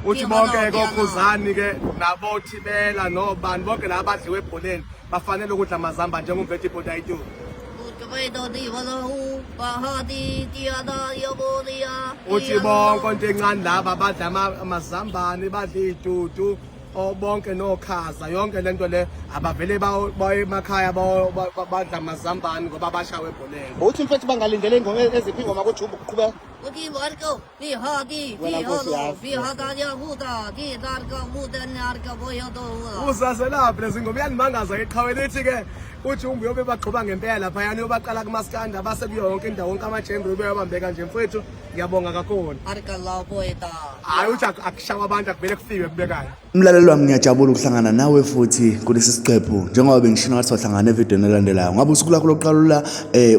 Uthi bonke kokhuzani ke nabothibela nobani bonke laba badliwe ebholeni bafanele ukudla amazamba njengomvethe ibhoda ayitu. Uthi bonke onto encane laba badla amazambane badla izidudu bonke nokhaza yonke lento le abavele baye emakhaya badla amazambane ngoba bashawe ebholeni. Uthi mfethu bangalindele ingoma eziphi ingoma kuJumbo kuqhubeka. Uzazelaphi lezi ngoma iyanimangaza iqhawe lithi ke uJumbo uyobe bagxoba ngempela laphayana uyobaqala kumaskanda base kuyo yonke indawo wonke amajembe uyobambeka nje mfowethu ngiyabonga kakhulu. Hayi uthi akushawa abantu akuvele kufiwe kubekayo. Mlaleli wami ngiyajabula ukuhlangana nawe futhi kulesi siqephu njengoba bengishilo ngathi sohlangana evidweni elandelayo. Ngabe usuku lakho lokuqala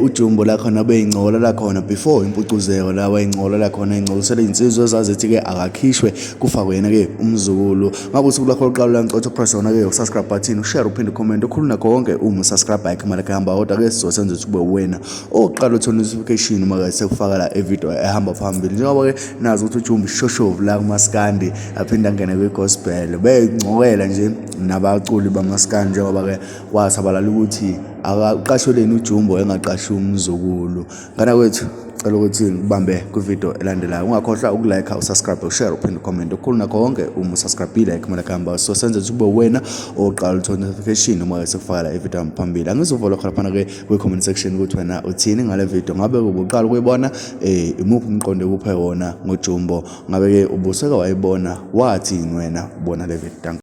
ujumbo la khona beyingcola la khona before impucuzeko la wayingcola la khona ingcolisela izinsizwa ezazithi ke akakhishwe kufakwe yena ke umzukulu. Ngabe usuku lakho lokuqala la ngicela upress wona ke usubscribe button ushare uphinde ucomment ukhulu nakho konke uma usubscribe ayikho imali ehamba kodwa ke sizosenza ukuthi kube wena oqala uthola notification uma ke sekufaka la evideo ehamba phambili njengoba ke nazi ukuthi ujumbi shoshovu la kumaskandi aphinde angene kwi-gospel bengcokela nje nabaculi bamaskandi njengoba ke kwasabalala ukuthi akaqashelweni ujumbo engaqashi umzukulu ngana kwethu cela ukuthi ngikubambe kwivideo elandelayo ungakhohlwa ukulike usubscribe ushare uphinde ucomment okukhulu nakho konke uma usubscribile ikhumela kuhamba so senze ukuthi kube wena oqala uthola notification uma sekufaka la ivideo phambili angizuvola khona phana-ke kwi-comment section ukuthi wena uthini ngale video ngabe ubuqala ukuyibona eh imuphi umqondo ekuphe wona ngoJumbo ngabe ke ubuseke wayibona wathini wena ubona le video.